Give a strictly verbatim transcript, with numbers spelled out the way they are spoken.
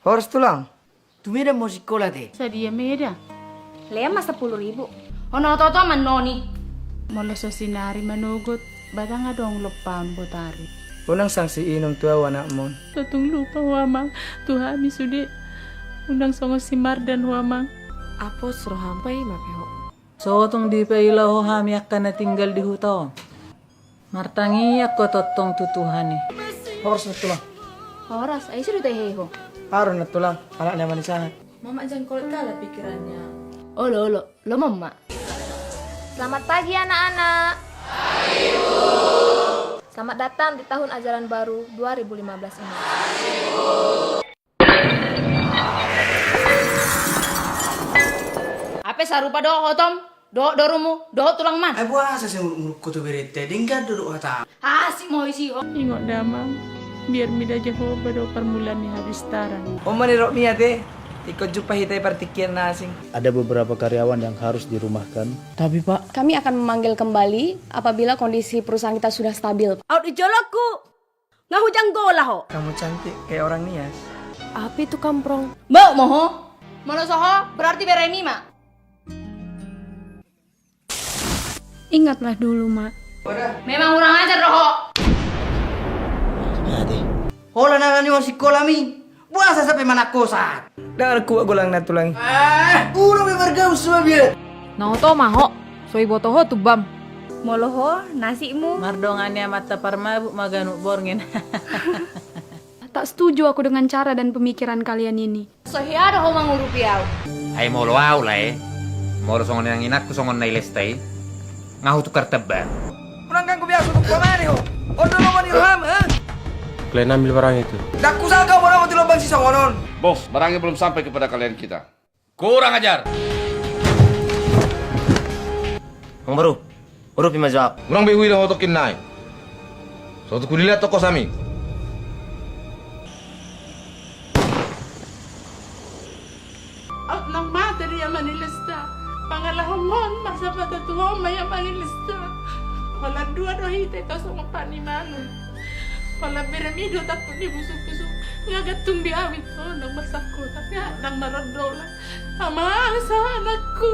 Horas tulang. Tu Medan ma ho sikola ate? Sadia Medan? Lean ma sampulu ribu. Ono oto-oto ma annon i. Molo so sinari manogot, batang adong lompaon botari. Unang sangsi inum tu ahu anakmon. So tung lupa ho amang, tu hami sude. Unang songon si Mardan ho amang. Apos roham, paima pe ho. So tung dipaila ho hami angka na tinggal di huta on. Martangiang ho tongtong tu Tuhan i. Horas nantulang. Horas, ai sude tahe ho. Aru nantulang, anak ni ama ni sahat. Mama jangkol kala pikirannya. Olo, olo, lomo ma. Selamat pagi anak-anak. Selamat datang di tahun ajaran baru dua ribu lima belas ini. Hape sarupa dohot ho Tom, dohot dorumu, dohot tulangman. Ai boasa sai nguruk-nguruk ho tu berenta, denggan do dohot hata. Asik ma ho isi ho. Ingot damang, biar mida Jahowa do parmulaan ni habistaran. Holan ma nirok ni ate, ingkon jumpa hita i partingkian na asing. Ada beberapa karyawan yang harus dirumahkan. Tapi Pak, kami akan memanggil kembali apabila kondisi perusahaan kita sudah stabil. Aut di jolongku. Nga hujang gola ho. Kamu cantik kayak orang Nias. Apa itu kamprong? Bau ma ho. Molo so ho, berarti beremi ma. Ingatlah dulu, Mak. Memang kurang ajar do ho. Holan anak ni ho sikola mi. Boasa sampe manangkosan? Dang kuat golang nantulang i. Ah, ulang be margaus ma biar. Na oto ma ho, so iboto ho tumbam. Molo ho, nasikmu. Mardongan ni amanta parmabuk ma ganup borngin. Tak setuju aku dengan cara dan pemikiran kalian ini. So hea do ho mangurupi ahu. Ai molo ahu lae, molo songon inang inangku songon na i lesta i, nga hutukar tamba. Unang ganggu be ahu, so tung paman i ho. On do lomo ni roham, ha? Kalian ambil barang itu. Dang husangka ho molo tu lobang sisongon on. Bos, barangnya belum sampai kepada kalian kita. Kurang ajar. Amangboru, urupi ma jo ahu. Unang be huida ho tongkin nai. So tung hulehon tongkos hami. Aut nang mate di ama ni lesta, pangalahononhon marsapata tu ho ma i ama ni lesta. Holan dua do hita i tau songon pat ni malum. Holan beremi do tangkup ni busukbusuk. Nga gantung di ahu i ho nang marsangkutan, nga nang marondolak. Amang, sa anakku.